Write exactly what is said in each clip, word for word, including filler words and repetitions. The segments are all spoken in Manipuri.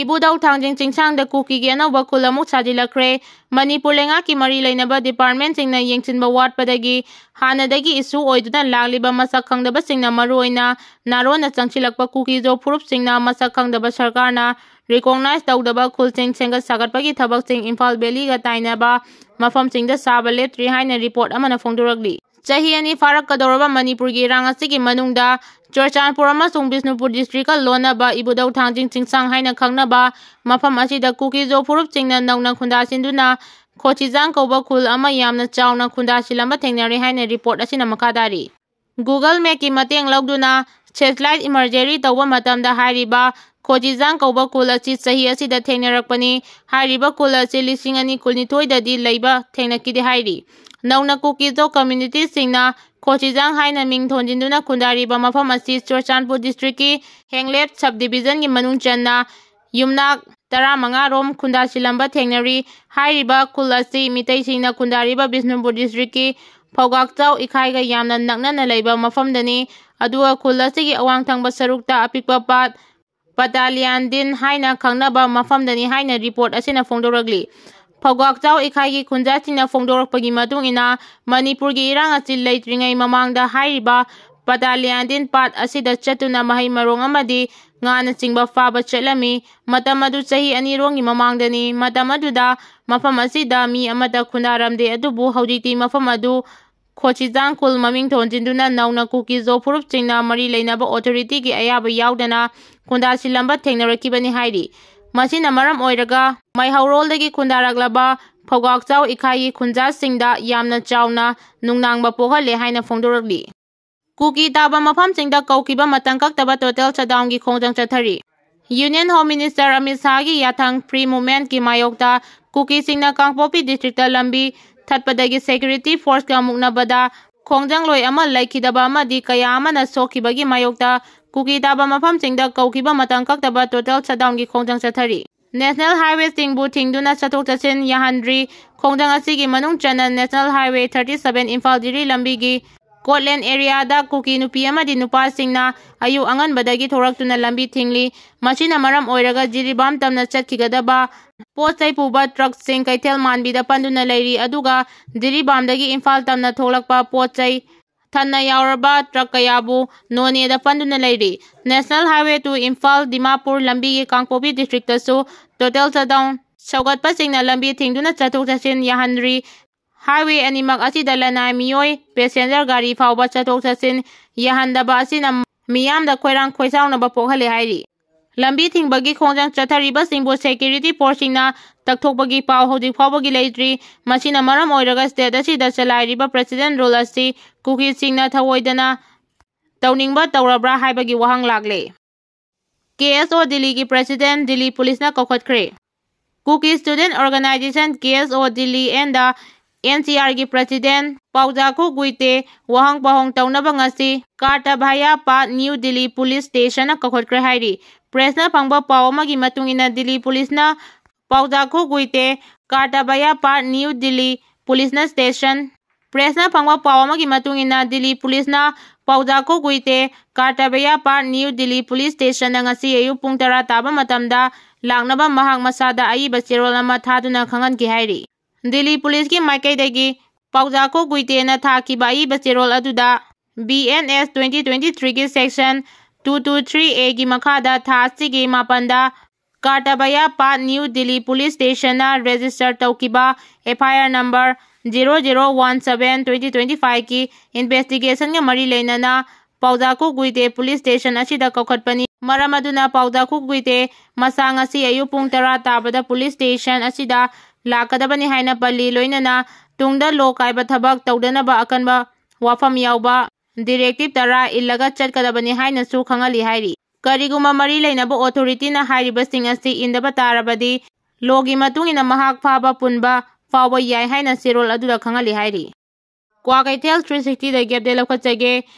ꯏꯕꯨꯙꯧ ꯊꯥꯡꯖꯤꯡ ꯆꯤꯡꯁꯥꯡꯗ ꯀꯨꯀꯤꯒꯤ ꯑꯅꯧꯕ ꯈꯨꯜ ꯑꯃꯨꯛ ꯁꯥꯖꯤꯜꯂꯛꯈ꯭ꯔꯦ꯫ ꯃꯅꯤꯄꯨꯔ ꯂꯩꯉꯥꯛꯀꯤ ꯃꯔꯤ ꯂꯩꯅꯕ departmentꯁꯤꯡꯅ ꯌꯦꯡꯁꯤꯟꯕ ꯋꯥꯠꯄꯗꯒꯤ ꯍꯥꯟꯅꯗꯒꯤ issue ꯑꯣꯏꯗꯨꯅ ꯂꯥꯛꯂꯤꯕ ꯃꯁꯛ ꯈꯪꯗꯕꯁꯤꯡꯅ ꯃꯔꯨꯑꯣꯏꯅ ꯅꯥꯔꯣꯟꯅ ꯆꯪꯁꯤꯜꯂꯛꯄ ꯀꯨꯀꯤꯖꯣ ꯐꯨꯔꯨꯞꯁꯤꯡꯅ ꯃꯁꯛ ꯈꯪꯗꯕ ꯁꯔꯀꯥꯔꯅ recognize ꯇꯧꯗꯕ ꯈꯨꯜꯁꯤꯡ ꯁꯦꯝꯒꯠ ꯁꯥꯒꯠꯄꯒꯤ ꯊꯕꯛꯁꯤꯡ ꯏꯝꯐꯥꯜ valleyꯒ ꯇꯥꯏꯅꯕ ꯃꯐꯝꯁꯤꯡꯗ ꯁꯥꯕ ꯂꯦꯞꯇ꯭ꯔꯤ ꯍꯥꯏꯅ report ꯑꯃꯅ ꯐꯣꯡꯗꯣꯔꯛꯂꯤ꯫ ꯆꯍꯤ ꯑꯅꯤ ꯐꯥꯔꯛꯀꯗꯧꯔꯕ ꯃꯅꯤꯄꯨꯔꯒꯤ ꯏꯔꯥꯡ ꯑꯁꯤꯒꯤ ꯃꯅꯨꯡꯗ ꯆꯨꯔꯆꯥꯟꯄꯨꯔ ꯑꯃꯁꯨꯡ ꯕꯤꯁꯅꯨꯄꯨꯔ districtꯀ ꯂꯣꯟꯅꯕ ꯏꯕꯨꯙꯧ ꯊꯥꯡꯖꯤꯡ ꯆꯤꯡꯁꯥꯡ ꯍꯥꯏꯅ ꯈꯪꯅꯕ ꯃꯐꯝ ꯑꯁꯤꯗ ꯀꯨꯀꯤꯖꯣ ꯐꯨꯔꯨꯞꯁꯤꯡꯅ ꯅꯧꯅ ꯈꯨꯟꯗꯥꯁꯤꯟꯗꯨꯅ ꯈꯣꯆꯤꯖꯥꯡ ꯀꯧꯕ ꯈꯨꯜ ꯑꯃ ꯌꯥꯝꯅ ꯆꯥꯎꯅ ꯈꯨꯟꯗꯥꯁꯤꯜꯂꯝꯕ ꯊꯦꯡꯅꯔꯦ ꯍꯥꯏꯅ report ꯑꯁꯤꯅ ꯃꯈꯥ ꯇꯥꯔꯤ꯫ Google Mapꯀꯤ ꯃꯇꯦꯡ ꯂꯧꯗꯨꯅ satellite imagery ꯇꯧꯕ ꯃꯇꯝꯗ ꯍꯥꯏꯔꯤꯕ ꯈꯣꯆꯤꯖꯥꯡ ꯀꯧꯕ ꯈꯨꯜ ꯑꯁꯤ ꯆꯍꯤ ꯑꯁꯤꯗ ꯊꯦꯡꯅꯔꯛꯄꯅꯤ꯫ ꯍꯥꯏꯔꯤꯕ ꯈꯨꯜ ꯑꯁꯤ ꯂꯤꯁꯤꯡ ꯑꯅꯤ ꯀꯨꯟꯅꯤꯊꯣꯏꯗꯗꯤ ꯂꯩꯕ ꯊꯦꯡꯅꯈꯤꯗꯦ ꯍꯥꯏꯔꯤ꯫ ꯅꯧꯅ ꯀꯨꯀꯤꯖꯣ communityꯁꯤꯡꯅ ꯈꯣꯆꯤꯖꯥꯡ ꯍꯥꯏꯅ ꯃꯤꯡ ꯊꯣꯟꯖꯤꯟꯗꯨꯅ ꯈꯨꯟꯗꯥꯔꯤꯕ ꯃꯐꯝ ꯑꯁꯤ ꯆꯨꯔꯆꯥꯟꯄꯨꯔ districtꯀꯤ ꯍꯦꯡꯂꯦꯞ subdivisionꯒꯤ ꯃꯅꯨꯡ ꯆꯟꯅ ꯌꯨꯝꯅꯥꯛ ꯇꯔꯥꯃꯉꯥ ꯔꯣꯝ ꯈꯨꯟꯗꯥꯁꯤꯜꯂꯝꯕ ꯊꯦꯡꯅꯔꯤ꯫ ꯍꯥꯏꯔꯤꯕ ꯈꯨꯜ ꯑꯁꯤ ꯃꯤꯇꯩꯁꯤꯡꯅ ꯈꯨꯟꯗꯥꯔꯤꯕ ꯕꯤꯁꯅꯨꯄꯨꯔ districtꯀꯤ ꯐꯧꯒꯥꯛꯆꯥꯎ ꯏꯈꯥꯏꯒ ꯌꯥꯝꯅ ꯅꯛꯅꯅ ꯂꯩꯕ ꯃꯐꯝꯗꯅꯤ꯫ ꯑꯗꯨꯒ ꯈꯨꯜ ꯑꯁꯤꯒꯤ ꯑꯋꯥꯡ ꯊꯪꯕ ꯁꯔꯨꯛꯇ ꯑꯄꯤꯛꯄ ꯄꯥꯠ ꯄꯇꯥꯂꯤꯌꯥꯟꯗꯤꯟ ꯍꯥꯏꯅ ꯈꯪꯅꯕ ꯃꯐꯝꯗꯅꯤ ꯍꯥꯏꯅ report ꯑꯁꯤꯅ ꯐꯣꯡꯗꯣꯔꯛꯂꯤ꯫ ꯐꯧꯒꯥꯛꯆꯥꯎ ꯏꯈꯥꯏꯒꯤ ꯈꯨꯟꯖꯥꯁꯤꯡꯅ ꯐꯣꯡꯗꯣꯔꯛꯄꯒꯤ ꯃꯇꯨꯡ ꯏꯟꯅ, ꯃꯅꯤꯄꯨꯔꯒꯤ ꯏꯔꯥꯡ ꯑꯁꯤ ꯂꯩꯇ꯭ꯔꯤꯉꯩ ꯃꯃꯥꯡꯗ ꯍꯥꯏꯔꯤꯕ ꯄꯇꯥꯂꯤꯌꯥꯟꯗꯤꯟ ꯄꯥꯠ ꯑꯁꯤꯗ ꯆꯠꯇꯨꯅ ꯃꯍꯩ ꯃꯔꯣꯡ ꯑꯃꯗꯤ ꯉꯥꯅꯆꯤꯡꯕ ꯐꯥꯕ ꯆꯠꯂꯝꯃꯤ꯫ ꯃꯇꯝ ꯑꯗꯨ ꯆꯍꯤ ꯑꯅꯤꯔꯣꯝꯒꯤ ꯃꯃꯥꯡꯗꯅꯤ꯫ ꯃꯇꯝ ꯑꯗꯨꯗ ꯃꯐꯝ ꯑꯁꯤꯗ ꯃꯤ ꯑꯃꯠꯇ ꯈꯨꯟꯗꯥꯔꯝꯗꯦ, ꯑꯗꯨꯕꯨ ꯍꯧꯖꯤꯛꯇꯤ ꯃꯐꯝ ꯑꯗꯨ ꯈꯣꯆꯤꯖꯥꯡ ꯈꯨꯜ ꯃꯃꯤꯡ ꯊꯣꯟꯖꯤꯟꯗꯨꯅ ꯅꯧꯅ ꯀꯨꯀꯤꯖꯣ ꯐꯨꯔꯨꯞꯁꯤꯡꯅ ꯃꯔꯤ ꯂꯩꯅꯕ authorityꯒꯤ ꯑꯌꯥꯕ ꯌꯥꯎꯗꯅ ꯈꯨꯟꯗꯥꯁꯤꯜꯂꯝꯕ ꯊꯦꯡꯅꯔꯛꯈꯤꯕꯅꯤ ꯍꯥꯏꯔꯤ꯫ ꯃꯁꯤꯅ ꯃꯔꯝ ꯑꯣꯏꯔꯒ ꯃꯩꯍꯧꯔꯣꯜꯗꯒꯤ ꯈꯨꯟꯗꯥꯔꯛꯂꯕ ꯐꯧꯒꯥꯛꯆꯥꯎ ꯏꯈꯥꯏꯒꯤ ꯈꯨꯟꯖꯥꯁꯤꯡꯗ ꯌꯥꯝꯅ ꯆꯥꯎꯅ ꯅꯨꯡꯅꯥꯡꯕ ꯄꯣꯛꯍꯜꯂꯦ ꯍꯥꯏꯅ ꯐꯣꯡꯗꯣꯔꯛꯂꯤ꯫ ꯀꯨꯀꯤ ꯇꯥꯕ ꯃꯐꯝꯁꯤꯡꯗ ꯀꯧꯈꯤꯕ ꯃꯇꯝ ꯀꯛꯇꯕ total shutdownꯒꯤ ꯈꯣꯡꯖꯪ ꯆꯠꯊꯔꯤ꯫ Union Home Minister ꯑꯃꯤꯠ ꯁꯥꯍꯒꯤ ꯌꯥꯊꯪ free movementꯀꯤ ꯃꯥꯌꯣꯛꯇ ꯀꯨꯀꯤꯁꯤꯡꯅ ꯀꯥꯡꯄꯣꯛꯄꯤ districtꯇ ꯂꯝꯕꯤ ꯊꯠꯄꯗꯒꯤ security forceꯀ ꯃꯨꯛꯅꯕꯗ ꯈꯣꯡꯖꯪꯂꯣꯏ ꯑꯃ ꯂꯩꯈꯤꯗꯕ ꯑꯃꯗꯤ ꯀꯌꯥ ꯑꯃꯅ ꯁꯣꯛꯈꯤꯕꯒꯤ ꯃꯥꯌꯣꯛꯇ ꯀꯨꯀꯤ ꯇꯥꯕ ꯃꯐꯝꯁꯤꯡꯗ ꯀꯧꯈꯤꯕ ꯃꯇꯝ ꯀꯛꯇꯕ total shutdownꯒꯤ ꯈꯣꯡꯖꯪ ꯆꯠꯊꯔꯤ꯫ National highwayꯁꯤꯡꯕꯨ ꯊꯤꯡꯗꯨꯅ ꯆꯠꯊꯣꯛ ꯆꯠꯁꯤꯟ ꯌꯥꯍꯟꯗ꯭ꯔꯤ꯫ ꯈꯣꯡꯖꯪ ꯑꯁꯤꯒꯤ ꯃꯅꯨꯡ ꯆꯟꯅ National Highway thirty seven Imphal ꯖꯤꯔꯤ ꯂꯝꯕꯤꯒꯤ ꯀꯣꯠꯂꯦꯟ ꯑꯦꯔꯤꯌꯥꯗ ꯀꯨꯀꯤ ꯅꯨꯄꯤ ꯑꯃꯗꯤ ꯅꯨꯄꯥꯁꯤꯡꯅ ꯑꯌꯨꯛ ꯑꯉꯟꯕꯗꯒꯤ ꯊꯣꯛꯂꯛꯇꯨꯅ ꯂꯝꯕꯤ ꯊꯤꯡꯂꯤ꯫ ꯃꯁꯤꯅ ꯃꯔꯝ ꯑꯣꯏꯔꯒ ꯖꯤꯔꯤꯕꯥꯝ ꯇꯝꯅ ꯆꯠꯈꯤꯒꯗꯕ ꯄꯣꯠ ꯆꯩ ꯄꯨꯕ ꯇ꯭ꯔꯛꯁꯤꯡ ꯀꯩꯊꯦꯜ ꯃꯥꯟꯕꯤꯗ ꯄꯟꯗꯨꯅ ꯂꯩꯔꯤ꯫ ꯑꯗꯨꯒ ꯖꯤꯔꯤꯕꯥꯝꯗꯒꯤ ꯏꯝꯐꯥꯜ ꯇꯝꯅ ꯊꯣꯛꯂꯛꯄ ꯄꯣꯠ ꯆꯩ ꯊꯟꯅ ꯌꯥꯎꯔꯕ ꯇ꯭ꯔꯛ ꯀꯌꯥꯕꯨ ꯅꯣꯅꯦꯗ ꯄꯟꯗꯨꯅ ꯂꯩꯔꯤ꯫ National Highway to Imphal Dimapur ꯂꯝꯕꯤꯒꯤ ꯀꯥꯡꯄꯣꯛꯄꯤ ꯗꯤꯁꯇ꯭ꯔꯤꯛꯇꯁꯨ total shutdown ꯁꯧꯒꯠꯄꯁꯤꯡꯅ ꯂꯝꯕꯤ ꯊꯤꯡꯗꯨꯅ ꯆꯠꯊꯣꯛ ꯆꯠꯁꯤꯟ ꯌꯥꯍꯟꯗ꯭ꯔꯤ꯫ Highway ꯑꯅꯤꯃꯛ ꯑꯁꯤꯗ ꯂꯅꯥꯏ ꯃꯤꯑꯣꯏ, passenger ꯒꯥꯔꯤ ꯐꯥꯎꯕ ꯆꯠꯊꯣꯛ ꯆꯠꯁꯤꯟ ꯌꯥꯍꯟꯗꯕ ꯑꯁꯤꯅ ꯃꯤꯌꯥꯝꯗ ꯈꯣꯏꯔꯥꯡ ꯈꯣꯏꯁꯥꯎꯅꯕ ꯄꯣꯛꯍꯜꯂꯦ ꯍꯥꯏꯔꯤ꯫ ꯂꯝꯕꯤ ꯊꯤꯡꯕꯒꯤ ꯈꯣꯡꯖꯪ ꯆꯠꯊꯔꯤꯕꯁꯤꯡꯕꯨ security forceꯁꯤꯡꯅ ꯇꯛꯊꯣꯛꯄꯒꯤ ꯄꯥꯎ ꯍꯧꯖꯤꯛ ꯐꯥꯎꯕꯒꯤ ꯂꯩꯇ꯭ꯔꯤ꯫ ꯃꯁꯤꯅ ꯃꯔꯝ ꯑꯣꯏꯔꯒ state ꯑꯁꯤꯗ ꯆꯂꯥꯏꯔꯤꯕ president rule ꯑꯁꯤ ꯀꯨꯀꯤꯁꯤꯡꯅ ꯊꯧꯑꯣꯏꯗꯅ ꯇꯧꯅꯤꯡꯕ ꯇꯧꯔꯕ꯭ꯔꯥ ꯍꯥꯏꯕꯒꯤ ꯋꯥꯍꯪ ꯂꯥꯛꯂꯦ꯫ KSO ꯗꯤꯜꯂꯤꯒꯤ president ꯗꯤꯜꯂꯤ ꯄꯨꯂꯤꯁꯅ ꯀꯧꯈꯠꯈ꯭ꯔꯦ꯫ Kuki Student Organization, KSO Delhi and the NCRꯒꯤ president ꯄꯥꯎꯖꯥꯈꯨ ꯒꯨꯏꯇꯦ ꯋꯥꯍꯪ ꯄꯥꯎꯍꯪ ꯇꯧꯅꯕ ꯉꯁꯤ ꯀꯥꯔꯇꯥꯚꯥꯌꯥ ꯄꯥꯠ ꯅ꯭ꯌꯨ ꯗꯤꯜꯂꯤ ꯄꯨꯂꯤꯁ ꯁ꯭ꯇꯦꯁꯟꯅ ꯀꯧꯈꯠꯈ꯭ꯔꯦ ꯍꯥꯏꯔꯤ꯫ Pressꯅ ꯐꯪꯕ ꯄꯥꯎ ꯑꯃꯒꯤ ꯃꯇꯨꯡ ꯏꯟꯅ ꯗꯤꯜꯂꯤ ꯄꯨꯂꯤꯁꯅ ꯄꯥꯎꯖꯥꯈꯨ ꯒꯨꯏꯇꯦ ꯀꯥꯔꯇꯥꯚꯥꯌꯥ ꯄꯥꯠ ꯅ꯭ꯌꯨ ꯗꯤꯜꯂꯤ ꯄꯨꯂꯤꯁꯅ ꯁ꯭ꯇꯦꯁꯟ Pressꯅ ꯐꯪꯕ ꯄꯥꯎ ꯑꯃꯒꯤ ꯃꯇꯨꯡ ꯏꯟꯅ ꯗꯤꯜꯂꯤ ꯄꯨꯂꯤꯁꯅ ꯄꯥꯎꯖꯥꯈꯨ ꯒꯨꯏꯇꯦ ꯀꯥꯔꯇꯥꯚꯥꯌꯥ ꯄꯥꯠ ꯅ꯭ꯌꯨ ꯗꯤꯜꯂꯤ ꯄꯨꯂꯤꯁ ꯁ꯭ꯇꯦꯁꯟꯗ ꯉꯁꯤ ꯑꯌꯨꯛ ꯄꯨꯡ ꯇꯔꯥ ꯇꯥꯕ ꯃꯇꯝꯗ ꯂꯥꯛꯅꯕ ꯃꯍꯥꯛ ꯃꯁꯥꯗ ꯑꯏꯕ ꯆꯦꯔꯣꯜ ꯑꯃ ꯊꯥꯗꯨꯅ ꯈꯪꯍꯟꯈꯤ ꯍꯥꯏꯔꯤ꯫ ꯗꯤꯜꯂꯤ ꯄꯨꯂꯤꯁꯀꯤ ꯃꯥꯏꯀꯩꯗꯒꯤ ꯄꯥꯎꯖꯥꯈꯨ ꯒꯨꯏꯇꯦꯅ ꯊꯥꯈꯤꯕ ꯑꯏꯕ ꯆꯦꯔꯣꯜ ꯑꯗꯨꯗ BNS twenty twenty threeꯒꯤ section two two three Aꯒꯤ ꯃꯈꯥꯗ ꯊꯥ ꯑꯁꯤꯒꯤ ꯃꯥꯄꯟꯗ ꯀꯥꯔꯇꯥꯚꯥꯌꯥ ꯄꯥꯠ ꯅ꯭ꯌꯨ ꯗꯤꯜꯂꯤ ꯄꯨꯂꯤꯁ ꯁ꯭ꯇꯦꯁꯟꯅ register ꯇꯧꯈꯤꯕ FIR number zero zero one seven twenty twenty fiveꯀꯤ investigationꯒ ꯃꯔꯤ ꯂꯩꯅꯅ ꯄꯥꯎꯖꯥꯈꯨ ꯒꯨꯏꯇꯦ ꯄꯨꯂꯤꯁ ꯁ꯭ꯇꯦꯁꯟ ꯑꯁꯤꯗ ꯀꯧꯈꯠꯄꯅꯤ꯫ ꯃꯔꯝ ꯑꯗꯨꯅ ꯄꯥꯎꯖꯥꯈꯨ ꯒꯨꯏꯇꯦ ꯃꯁꯥ ꯉꯁꯤ ꯑꯌꯨꯛ ꯄꯨꯡ ꯇꯔꯥ ꯇꯥꯕꯗ ꯄꯨꯂꯤꯁ ꯁ꯭ꯇꯦꯁꯟ ꯑꯁꯤꯗ ꯂꯥꯛꯀꯗꯕꯅꯤ ꯍꯥꯏꯅ ꯄꯜꯂꯤ꯫ ꯂꯣꯏꯅꯅ ꯇꯨꯡꯗ law ꯀꯥꯏꯕ ꯊꯕꯛ ꯇꯧꯗꯅꯕ ꯑꯀꯟꯕ ꯋꯥꯐꯝ ꯌꯥꯎꯕ directive ꯇꯔꯥ ꯏꯜꯂꯒ ꯆꯠꯀꯗꯕꯅꯤ ꯍꯥꯏꯅꯁꯨ ꯈꯪꯍꯜꯂꯤ ꯍꯥꯏꯔꯤ꯫ ꯀꯔꯤꯒꯨꯝꯕ ꯃꯔꯤ ꯂꯩꯅꯕ authorityꯅ ꯍꯥꯏꯔꯤꯕꯁꯤꯡ ꯑꯁꯤ ꯏꯟꯗꯕ ꯇꯥꯔꯕꯗꯤ lawꯒꯤ ꯃꯇꯨꯡ ꯏꯟꯅ ꯃꯍꯥꯛ ꯐꯥꯕ ꯄꯨꯟꯕ ꯐꯥꯎꯕ ꯌꯥꯏ ꯍꯥꯏꯅ ꯆꯦꯔꯣꯜ ꯑꯗꯨꯗ ꯈꯪꯍꯜꯂꯤ ꯍꯥꯏꯔꯤ꯫ ꯀ꯭ꯋꯥꯀꯩꯊꯦꯜ three sixtyꯗꯒꯤ update ꯂꯧꯈꯠꯆꯒꯦ꯫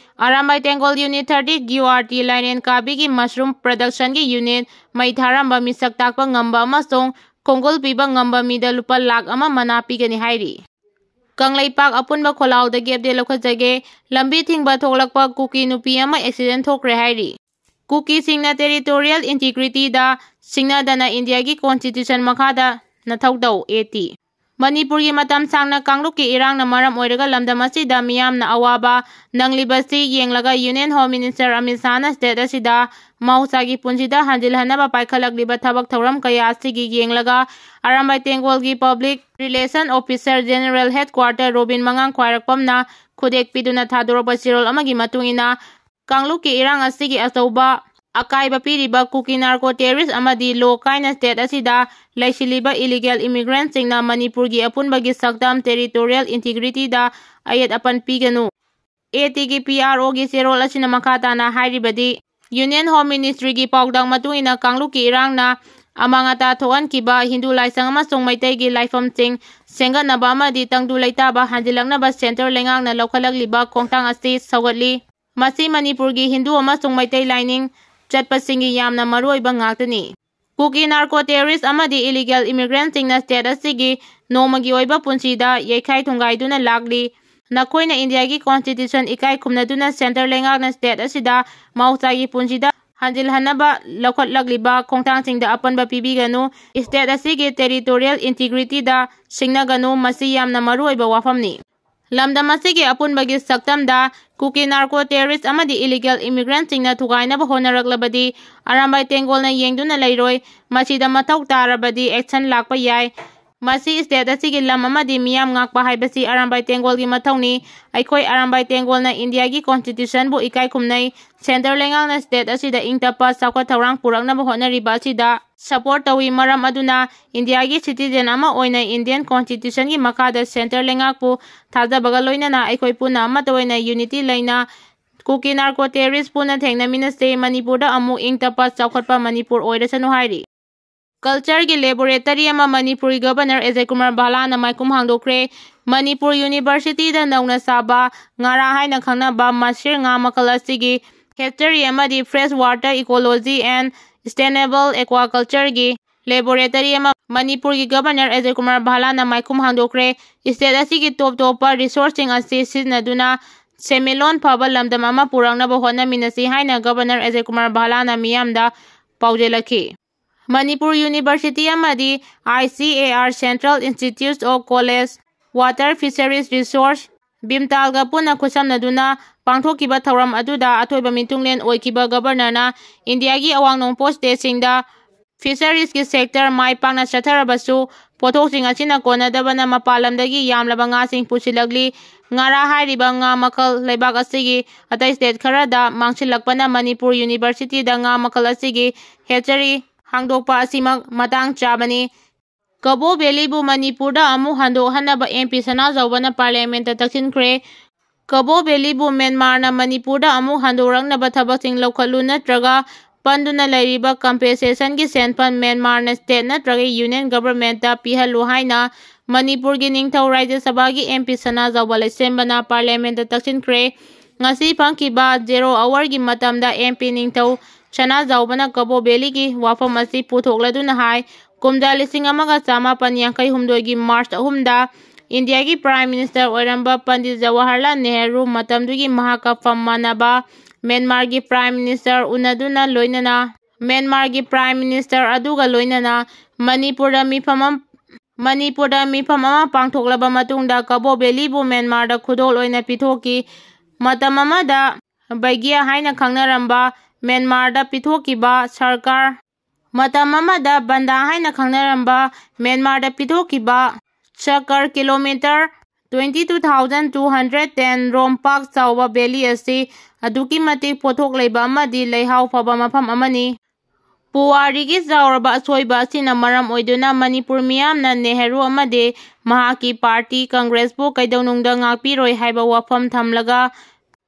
Arambai Tenggol unit thirty Q R T ꯂꯥꯏꯔꯦꯟ ꯀꯥꯕꯤꯒꯤ mushroom productionꯒꯤ unit ꯃꯩ ꯊꯥꯔꯝꯕ ꯃꯤꯁꯛ ꯇꯥꯛꯄ ꯉꯝꯕ ꯑꯃꯁꯨꯡ ꯈꯣꯡꯒꯨꯜ ꯄꯤꯕ ꯉꯝꯕ ꯃꯤꯗ ꯂꯨꯄꯥ ꯂꯥꯈ ꯑꯃ ꯃꯅꯥ ꯄꯤꯒꯅꯤ ꯍꯥꯏꯔꯤ꯫ ꯀꯪꯂꯩꯄꯥꯛ ꯑꯄꯨꯟꯕ ꯈꯣꯜꯂꯥꯎꯗꯒꯤ ꯑꯞꯗꯦꯠ ꯂꯧꯈꯠꯆꯒꯦ꯫ ꯂꯝꯕꯤ ꯊꯤꯡꯕ ꯊꯣꯛꯂꯛꯄ ꯀꯨꯀꯤ ꯅꯨꯄꯤ ꯑꯃ ꯑꯦꯛꯁꯤꯗꯦꯟ ꯊꯣꯛꯈ꯭ꯔꯦ ꯍꯥꯏꯔꯤ꯫ ꯀꯨꯀꯤꯁꯤꯡꯅ ꯇꯦꯔꯤꯇꯣꯔꯤꯌꯦꯜ ꯏꯟꯇꯤꯒ꯭ꯔꯤꯇꯤꯗ ꯁꯤꯡꯅꯗꯅ ꯏꯟꯗꯤꯌꯥꯒꯤ ꯀꯣꯟꯁꯇꯤꯇ꯭ꯌꯨꯁꯟ ꯃꯈꯥꯗ ꯅꯊꯧ ꯇꯧ, ꯑꯦ ꯇꯤ꯫ ꯃꯅꯤꯄꯨꯔꯒꯤ ꯃꯇꯝ ꯁꯥꯡꯅ ꯀꯥꯡꯂꯨꯞꯀꯤ ꯏꯔꯥꯡꯅ ꯃꯔꯝ ꯑꯣꯏꯔꯒ ꯂꯝꯗꯝ ꯑꯁꯤꯗ ꯃꯤꯌꯥꯝꯅ ꯑꯋꯥꯕ ꯅꯪꯂꯤꯕꯁꯤ ꯌꯦꯡꯂꯒ ꯌꯨꯅꯤꯌꯟ ꯍꯣꯝ ꯃꯤꯅꯤꯁꯇꯔ ꯑꯃꯤꯠ ꯁꯥꯍꯅ ꯁ꯭ꯇꯦꯠ ꯑꯁꯤꯗ ꯃꯍꯧꯁꯥꯒꯤ ꯄꯨꯟꯁꯤꯗ ꯍꯟꯖꯤꯜꯍꯟꯅꯕ ꯄꯥꯏꯈꯠꯂꯛꯂꯤꯕ ꯊꯕꯛ ꯊꯧꯔꯝ ꯀꯌꯥ ꯑꯁꯤꯒꯤ ꯌꯦꯡꯂꯒ ꯑꯔꯥꯝꯕꯥꯏ ꯇꯦꯡꯒꯣꯜꯒꯤ public relation officer general headquarter Robin ꯃꯉꯥꯡ ꯈ꯭ꯋꯥꯏꯔꯥꯛꯄꯝꯅ ꯈꯨꯗꯦꯛ ꯄꯤꯗꯨꯅ ꯊꯥꯗꯣꯔꯛꯄ ꯆꯦꯔꯣꯜ ꯑꯃꯒꯤ ꯃꯇꯨꯡ ꯏꯟꯅ, ꯀꯥꯡꯂꯨꯞꯀꯤ ꯏꯔꯥꯡ ꯑꯁꯤꯒꯤ ꯑꯆꯧꯕ ꯑꯀꯥꯏꯕ ꯄꯤꯔꯤꯕ ꯀꯨꯀꯤ ꯅꯥꯔꯀꯣ ꯇꯦꯔꯣꯔꯤꯁ ꯑꯃꯗꯤ ꯂꯣ ꯀꯥꯏꯅ ꯁ꯭ꯇꯦꯠ ꯑꯁꯤꯗ ꯂꯩꯁꯤꯜꯂꯤꯕ ꯏꯂꯤꯒꯦꯜ ꯏꯃꯤꯒ꯭ꯔꯦꯟꯠꯁꯤꯡꯅ ꯃꯅꯤꯄꯨꯔꯒꯤ ꯑꯄꯨꯟꯕꯒꯤ ꯁꯛꯇꯝ, ꯇꯦꯔꯤꯇꯣꯔꯤꯌꯦꯜ ꯏꯟꯇꯤꯒ꯭ꯔꯤꯇꯤꯗ ꯑꯌꯦꯠ ꯑꯄꯟ ꯄꯤꯒꯅꯨ꯫ ꯑꯦ ꯇꯤꯒꯤ ꯄꯤ ꯑꯥꯔ ꯑꯣꯒꯤ ꯆꯦꯔꯣꯜ ꯑꯁꯤꯅ ꯃꯈꯥ ꯇꯥꯅ ꯍꯥꯏꯔꯤꯕꯗꯤ, ꯌꯨꯅꯤꯌꯟ ꯍꯣꯝ ꯃꯤꯅꯤꯁꯇ꯭ꯔꯤꯒꯤ ꯄꯥꯎꯗꯝ ꯃꯇꯨꯡ ꯏꯟꯅ ꯀꯥꯡꯂꯨꯞꯀꯤ ꯏꯔꯥꯡꯅ ꯑꯃꯥꯡ ꯑꯇꯥ ꯊꯣꯛꯍꯟꯈꯤꯕ ꯍꯤꯟꯗꯨ ꯂꯥꯏꯁꯪ ꯑꯃꯁꯨꯡ ꯃꯩꯇꯩꯒꯤ ꯂꯥꯏꯐꯝꯁꯤꯡ ꯁꯦꯝꯒꯠꯅꯕ ꯑꯃꯗꯤ ꯇꯪꯗꯨ ꯂꯩꯇꯥꯕ ꯍꯟꯖꯤꯜꯂꯛꯅꯕ ꯁꯦꯟꯇꯔ ꯂꯩꯉꯥꯛꯅ ꯂꯧꯈꯠꯂꯛꯂꯤꯕ ꯈꯣꯡꯊꯥꯡ ꯑꯁꯤ ꯁꯧꯒꯠꯂꯤ꯫ ꯃꯁꯤ ꯃꯅꯤꯄꯨꯔꯒꯤ ꯍꯤꯟꯗꯨ ꯑꯃꯁꯨꯡ ꯃꯩꯇꯩ ꯂꯥꯏꯅꯤꯡ ꯆꯠꯄꯁꯤꯡꯒꯤ ꯌꯥꯝꯅ ꯃꯔꯨꯑꯣꯏꯕ ꯉꯥꯛꯇꯅꯤ꯫ ꯀꯨꯀꯤ ꯅꯥꯔꯀꯣ ꯇꯦꯔꯣꯔꯤꯁ ꯑꯃꯗꯤ ꯏꯂꯤꯒꯦꯜ ꯏꯃꯤꯒ꯭ꯔꯦꯟꯠꯁꯤꯡꯅ ꯁ꯭ꯇꯦꯠ ꯑꯁꯤꯒꯤ ꯅꯣꯡꯃꯒꯤ ꯑꯣꯏꯕ ꯄꯨꯟꯁꯤꯗ ꯌꯩꯈꯥꯏ ꯊꯨꯡꯒꯥꯏꯗꯨꯅ ꯂꯥꯛꯂꯤ꯫ ꯅꯈꯣꯏꯅ ꯏꯟꯗꯤꯌꯥꯒꯤ ꯀꯣꯟꯁꯇꯤꯇ꯭ꯌꯨꯁꯟ ꯏꯀꯥꯏ ꯈꯨꯝꯅꯗꯨꯅ ꯁꯦꯟꯇꯔ ꯂꯩꯉꯥꯛꯅ ꯁ꯭ꯇꯦꯠ ꯑꯁꯤꯗ ꯃꯍꯧꯁꯥꯒꯤ ꯄꯨꯟꯁꯤꯗ ꯍꯟꯖꯤꯜꯍꯟꯅꯕ ꯂꯧꯈꯠꯂꯛꯂꯤꯕ ꯈꯣꯡꯊꯥꯡꯁꯤꯡꯗ ꯑꯄꯟꯕ ꯄꯤꯕꯤꯒꯅꯨ꯫ ꯁ꯭ꯇꯦꯠ ꯑꯁꯤꯒꯤ ꯇꯦꯔꯤꯇꯣꯔꯤꯌꯦꯜ ꯏꯟꯇꯤꯒ꯭ꯔꯤꯇꯤꯗ ꯁꯤꯡꯅꯒꯅꯨ꯫ ꯃꯁꯤ ꯌꯥꯝꯅ ꯃꯔꯨꯑꯣꯏꯕ ꯋꯥꯐꯝꯅꯤ꯫ ꯂꯝꯗꯝ ꯑꯁꯤꯒꯤ ꯑꯄꯨꯟꯕꯒꯤ ꯁꯛꯇꯝꯗ ꯀꯨꯀꯤ ꯅꯥꯔꯀꯣ ꯇꯦꯔꯣꯔꯤꯁ ꯑꯃꯗꯤ ꯏꯂꯤꯒꯦꯜ ꯏꯃꯤꯒ꯭ꯔꯦꯟꯠꯁꯤꯡꯅ ꯊꯨꯒꯥꯏꯅꯕ ꯍꯣꯠꯅꯔꯛꯂꯕꯗꯤ ꯑꯔꯥꯝꯕꯥꯏ ꯇꯦꯡꯒꯣꯜꯅ ꯌꯦꯡꯗꯨꯅ ꯂꯩꯔꯣꯏ꯫ ꯃꯁꯤꯗ ꯃꯊꯧ ꯇꯥꯔꯕꯗꯤ ꯑꯦꯛꯁꯟ ꯂꯥꯛꯄ ꯌꯥꯏ꯫ ꯃꯁꯤ ꯁ꯭ꯇꯦꯠ ꯑꯁꯤꯒꯤ ꯂꯝ ꯑꯃꯗꯤ ꯃꯤꯌꯥꯝ ꯉꯥꯛꯄ ꯍꯥꯏꯕꯁꯤ ꯑꯔꯥꯝꯕꯥꯏ ꯇꯦꯡꯒꯣꯜꯒꯤ ꯃꯊꯧꯅꯤ꯫ ꯑꯩꯈꯣꯏ ꯑꯔꯥꯝꯕꯥꯏ ꯇꯦꯡꯒꯣꯜꯅ ꯏꯟꯗꯤꯌꯥꯒꯤ ꯀꯣꯟꯁꯇꯤꯇ꯭ꯌꯨꯁꯟꯕꯨ ꯏꯀꯥꯏ ꯈꯨꯝꯅꯩ꯫ ꯁꯦꯟꯇꯔ ꯂꯩꯉꯥꯛꯅ ꯁ꯭ꯇꯦꯠ ꯑꯁꯤꯗ ꯏꯪ ꯇꯞꯄ ꯆꯥꯎꯈꯠ ꯊꯧꯔꯥꯡ ꯄꯨꯔꯛꯅꯕ ꯍꯣꯠꯅꯔꯤꯕ ꯑꯁꯤꯗ ꯁꯄꯣꯔꯠ ꯇꯧꯏ꯫ ꯃꯔꯝ ꯑꯗꯨꯅ ꯏꯟꯗꯤꯌꯥꯒꯤ ꯁꯤꯇꯤꯖꯦꯟ ꯑꯃ ꯑꯣꯏꯅ ꯏꯟꯗꯤꯌꯟ ꯀꯣꯟꯁꯇꯤꯇ꯭ꯌꯨꯁꯟꯒꯤ ꯃꯈꯥꯗ ꯁꯦꯟꯇꯔ ꯂꯩꯉꯥꯛꯄꯨ ꯊꯥꯖꯕꯒ ꯂꯣꯏꯅꯅ ꯑꯩꯈꯣꯏ ꯄꯨꯟꯅ ꯑꯃꯠꯇ ꯑꯣꯏꯅ ꯌꯨꯅꯤꯇꯤ ꯂꯩꯅ ꯀꯨꯀꯤ ꯅꯥꯔꯀꯣ ꯇꯦꯔꯣꯔꯤꯁ ꯄꯨꯟꯅ ꯊꯦꯡꯅꯃꯤꯟꯅꯁꯦ꯫ ꯃꯅꯤꯄꯨꯔꯗ ꯑꯃꯨꯛ ꯏꯪ ꯇꯞꯄ ꯆꯥꯎꯈꯠꯄ ꯃꯅꯤꯄꯨꯔ ꯑꯣꯏꯔꯁꯅꯨ ꯍꯥꯏꯔꯤ꯫ ꯀꯜꯆꯔꯒꯤ ꯂꯦꯕꯣꯔꯦꯇꯔꯤ ꯑꯃ ꯃꯅꯤꯄꯨꯔꯒꯤ ꯒꯕꯔꯅꯔ ꯑꯖꯌ ꯀꯨꯃꯥꯔ ꯚꯥꯂꯥꯅ ꯃꯥꯏꯈꯨꯝ ꯍꯥꯡꯗꯣꯛꯈ꯭ꯔꯦ꯫ ꯃꯅꯤꯄꯨꯔ ꯌꯨꯅꯤꯚꯔꯁꯤꯇꯤꯗ ꯅꯧꯅ ꯁꯥꯕ ꯉꯥꯔꯥ ꯍꯥꯏꯅ ꯈꯪꯅꯕ ꯃꯁꯤꯔ ꯉꯥ ꯃꯈꯜ ꯑꯁꯤꯒꯤ hatchery ꯑꯃꯗꯤ fresh water ecology and sustainable aquacultureꯒꯤ ꯂꯦꯕꯣꯔꯦꯇꯔꯤ ꯑꯃ ꯃꯅꯤꯄꯨꯔꯒꯤ ꯒꯕꯔꯅꯔ ꯑꯖꯌ ꯀꯨꯃꯥꯔ ꯚꯥꯂꯥꯅ ꯃꯥꯏꯈꯨꯝ ꯍꯥꯡꯗꯣꯛꯈ꯭ꯔꯦ꯫ ꯁ꯭ꯇꯦꯠ ꯑꯁꯤꯒꯤ ꯇꯣꯞ ꯇꯣꯞꯄ ꯔꯤꯁꯣꯔꯁꯁꯤꯡ ꯑꯁꯤ ꯁꯤꯖꯤꯟꯅꯗꯨꯅ ꯁꯦꯟꯃꯤꯠꯂꯣꯟ ꯐꯕ ꯂꯝꯗꯝ ꯑꯃ ꯄꯨꯔꯛꯅꯕ ꯍꯣꯠꯅꯃꯤꯟꯅꯁꯤ ꯍꯥꯏꯅ ꯒꯕꯔꯅꯔ ꯑꯖꯌ ꯀꯨꯃꯥꯔ ꯚꯥꯂꯥꯅ ꯃꯤꯌꯥꯝꯗ ꯄꯥꯎꯖꯦꯜꯂꯛꯈꯤ꯫ ꯃꯅꯤꯄꯨꯔ ꯌꯨꯅꯤꯚꯔꯁꯤꯇꯤ ꯑꯃꯗꯤ I C A R Central Institute of College Water Fisheries Research, ꯕꯤꯝꯇꯥꯜꯒ ꯄꯨꯟꯅ ꯈꯨꯠꯁꯝꯅꯗꯨꯅ ꯄꯥꯡꯊꯣꯛꯈꯤꯕ ꯊꯧꯔꯝ ꯑꯗꯨꯗ ꯑꯊꯣꯏꯕ ꯃꯤꯊꯨꯡꯂꯦꯟ ꯑꯣꯏꯈꯤꯕ ꯒꯕꯔꯅꯔꯅ ꯏꯟꯗꯤꯌꯥꯒꯤ ꯑꯋꯥꯡ ꯅꯣꯡꯄꯣꯛ ꯁ꯭ꯇꯦꯠꯁꯤꯡꯗ ꯐꯤꯁꯔꯤꯖꯀꯤ ꯁꯦꯛꯇꯔ ꯃꯥꯏ ꯄꯥꯛꯅ ꯆꯠꯊꯔꯕꯁꯨ, ꯄꯣꯠꯊꯣꯛꯁꯤꯡ ꯑꯁꯤꯅ ꯀꯣꯟꯅꯗꯕꯅ ꯃꯄꯥꯟ ꯂꯝꯗꯒꯤ ꯌꯥꯝꯂꯕ ꯉꯥꯁꯤꯡ ꯄꯨꯁꯤꯜꯂꯛꯂꯤ꯫ ꯉꯥꯔꯥ ꯍꯥꯏꯔꯤꯕ ꯉꯥ ꯃꯈꯜ ꯂꯩꯕꯥꯛ ꯑꯁꯤꯒꯤ ꯑꯇꯩ ꯁ꯭ꯇꯦꯠ ꯈꯔꯗ ꯃꯥꯡꯁꯤꯜꯂꯛꯄꯅ ꯃꯅꯤꯄꯨꯔ ꯌꯨꯅꯤꯚꯔꯁꯤꯇꯤꯗ ꯉꯥ ꯃꯈꯜ ꯑꯁꯤꯒꯤ ꯍꯦꯆꯔꯤ ꯍꯥꯡꯗꯣꯛꯄ ꯑꯁꯤꯃꯛ ꯃꯇꯥꯡ ꯆꯥꯕꯅꯤ꯫ ꯀꯕꯣ ꯚꯦꯂꯤꯕꯨ ꯃꯅꯤꯄꯨꯔꯗ ꯑꯃꯨꯛ ꯍꯟꯗꯣꯛꯍꯟꯅꯕ M P ꯁꯅꯥꯖꯥꯎꯕꯅ ꯄꯥꯔꯂꯤꯌꯥꯃꯦꯟꯠꯇ ꯇꯛꯁꯤꯟꯈ꯭ꯔꯦ꯫ ꯀꯕꯣ ꯚꯦꯂꯤꯕꯨ ꯃ꯭ꯌꯥꯟꯃꯥꯔꯅ ꯃꯅꯤꯄꯨꯔꯗ ꯑꯃꯨꯛ ꯍꯟꯗꯣꯔꯛꯅꯕ ꯊꯕꯛꯁꯤꯡ ꯂꯧꯈꯠꯂꯨ ꯅꯠꯇ꯭ꯔꯒ ꯄꯟꯗꯨꯅ ꯂꯩꯔꯤꯕ ꯀꯝꯄꯦꯟꯁꯦꯁꯟꯒꯤ ꯁꯦꯟꯐꯝ ꯃ꯭ꯌꯥꯟꯃꯥꯔꯅ ꯁ꯭ꯇꯦꯠ ꯅꯠꯇ꯭ꯔꯒ ꯌꯨꯅꯤꯌꯟ ꯒꯚꯔꯟꯃꯦꯟꯠꯇ ꯄꯤꯍꯜꯂꯨ ꯍꯥꯏꯅ ꯃꯅꯤꯄꯨꯔꯒꯤ ꯅꯤꯡꯊꯧ ꯔꯥꯖ꯭ꯌ ꯁꯚꯥꯒꯤ M P ꯁꯅꯥꯖꯥꯎꯕ ꯂꯩꯁꯦꯝꯕꯅ ꯄꯥꯔꯂꯤꯌꯥꯃꯦꯟꯠꯇ ꯇꯛꯁꯤꯟꯈ꯭ꯔꯦ꯫ ꯉꯁꯤ ꯐꯝꯈꯤꯕ zero hourꯒꯤ ꯃꯇꯝꯗ M P ꯅꯤꯡꯊꯧ ꯁꯅꯥꯖꯥꯎꯕꯅ ꯀꯕꯣ ꯚꯦꯂꯤꯒꯤ ꯋꯥꯐꯝ ꯑꯁꯤ ꯄꯨꯊꯣꯛꯂꯗꯨꯅ ꯍꯥꯏ, ꯀꯨꯝꯖꯥ ꯂꯤꯁꯤꯡ ꯑꯃꯒ ꯆꯥꯃꯥꯄꯟ ꯌꯥꯡꯈꯩ ꯍꯨꯝꯗꯣꯏꯒꯤ ꯃꯥꯔꯆ ꯑꯍꯨꯝꯗ ꯏꯟꯗꯤꯌꯥꯒꯤ ꯄ꯭ꯔꯥꯏꯝ ꯃꯤꯅꯤꯁꯇꯔ ꯑꯣꯏꯔꯝꯕ ꯄꯟꯗꯤꯠ ꯖꯋꯥꯍꯔꯂꯥꯜ ꯅꯦꯍꯔꯨ, ꯃꯇꯝꯗꯨꯒꯤ ꯃꯍꯥꯛꯀ ꯐꯝ ꯃꯥꯟꯅꯕ ꯃ꯭ꯌꯥꯟꯃꯥꯔꯒꯤ ꯄ꯭ꯔꯥꯏꯝ ꯃꯤꯅꯤꯁꯇꯔ ꯎꯅꯗꯨꯅ ꯂꯣꯏꯅꯅ, ꯃ꯭ꯌꯥꯟꯃꯥꯔꯒꯤ ꯄ꯭ꯔꯥꯏꯝ ꯃꯤꯅꯤꯁꯇꯔ ꯑꯗꯨꯒ ꯂꯣꯏꯅꯅ ꯃꯅꯤꯄꯨꯔꯗ ꯃꯤꯐꯝ ꯑꯃ, ꯃꯅꯤꯄꯨꯔꯗ ꯃꯤꯐꯝ ꯑꯃ ꯄꯥꯡꯊꯣꯛꯂꯕ ꯃꯇꯨꯡꯗ ꯀꯕꯣ ꯚꯦꯂꯤꯕꯨ ꯃ꯭ꯌꯥꯟꯃꯥꯔꯗ ꯈꯨꯗꯣꯜ ꯑꯣꯏꯅ ꯄꯤꯊꯣꯛꯈꯤ꯫ ꯃꯇꯝ ꯑꯃꯗ ꯕꯩꯒ꯭ꯌꯥ ꯍꯥꯏꯅ ꯈꯪꯅꯔꯝꯕ ꯃ꯭ꯌꯥꯟꯃꯥꯔꯗ ꯄꯤꯊꯣꯛꯈꯤꯕ ꯁꯔꯀꯥꯔ, ꯃꯇꯝ ꯑꯃꯗ ꯕꯟꯗꯥ ꯍꯥꯏꯅ ꯈꯪꯅꯔꯝꯕ ꯃ꯭ꯌꯥꯟꯃꯥꯔꯗ ꯄꯤꯊꯣꯛꯈꯤꯕ ꯁꯔꯀꯥꯔ kilometre twenty two thousand two hundred ten ꯔꯣꯝ ꯄꯥꯛ ꯆꯥꯎꯕ ꯚꯦꯂꯤ ꯑꯁꯤ ꯑꯗꯨꯛꯀꯤ ꯃꯇꯤꯛ ꯄꯣꯠꯊꯣꯛ ꯂꯩꯕ ꯑꯃꯗꯤ ꯂꯩꯍꯥꯎ ꯐꯕ ꯃꯐꯝ ꯑꯃꯅꯤ꯫ ꯄꯨꯋꯥꯔꯤꯒꯤ ꯆꯥꯎꯔꯕ ꯑꯁꯣꯏꯕ ꯑꯁꯤꯅ ꯃꯔꯝ ꯑꯣꯏꯗꯨꯅ ꯃꯅꯤꯄꯨꯔ ꯃꯤꯌꯥꯝꯅ ꯅꯦꯍꯔꯨ ꯑꯃꯗꯤ ꯃꯍꯥꯛꯀꯤ ꯄꯥꯔꯇꯤ ꯀꯪꯒ꯭ꯔꯦꯁꯄꯨ ꯀꯩꯗꯧꯅꯨꯡꯗ ꯉꯥꯛꯄꯤꯔꯣꯏ ꯍꯥꯏꯕ ꯋꯥꯐꯝ ꯊꯝꯂꯒ,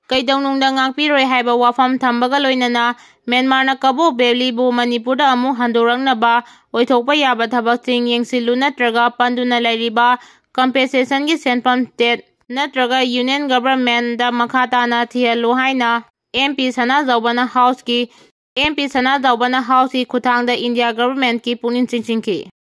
ꯀꯩꯗꯧꯅꯨꯡꯗ ꯉꯥꯛꯄꯤꯔꯣꯏ ꯍꯥꯏꯕ ꯋꯥꯐꯝ ꯊꯝꯕꯒ ꯂꯣꯏꯅꯅ ꯃ꯭ꯌꯥꯟꯃꯥꯔꯅ ꯀꯕꯣ ꯚꯦꯂꯤꯕꯨ ꯃꯅꯤꯄꯨꯔꯗ ꯑꯃꯨꯛ ꯍꯟꯗꯣꯔꯛꯅꯕ ꯑꯣꯏꯊꯣꯛꯄ ꯌꯥꯕ ꯊꯕꯛꯁꯤꯡ ꯌꯦꯡꯁꯤꯜꯂꯨ ꯅꯠꯇ꯭ꯔꯒ ꯄꯟꯗꯨꯅ ꯂꯩꯔꯤꯕ ꯀꯝꯄꯦꯟꯁꯦꯁꯟꯒꯤ ꯁꯦꯟꯐꯝ ꯁ꯭ꯇꯦꯠ ꯅꯠꯇ꯭ꯔꯒ ꯌꯨꯅꯤꯌꯟ ꯒꯚꯔꯟꯃꯦꯟꯠꯇ ꯃꯈꯥ ꯇꯥꯅ ꯊꯤꯍꯜꯂꯨ ꯍꯥꯏꯅ M P ꯁꯅꯥꯖꯥꯎꯕꯅ ꯍꯥꯎꯁꯀꯤ, M P ꯁꯅꯥꯖꯥꯎꯕꯅ ꯍꯥꯎꯁꯀꯤ ꯈꯨꯠꯊꯥꯡꯗ ꯏꯟꯗꯤꯌꯥ ꯒꯚꯔꯟꯃꯦꯟꯠꯀꯤ ꯄꯨꯛꯅꯤꯡ ꯆꯤꯡꯁꯤꯟꯈꯤ꯫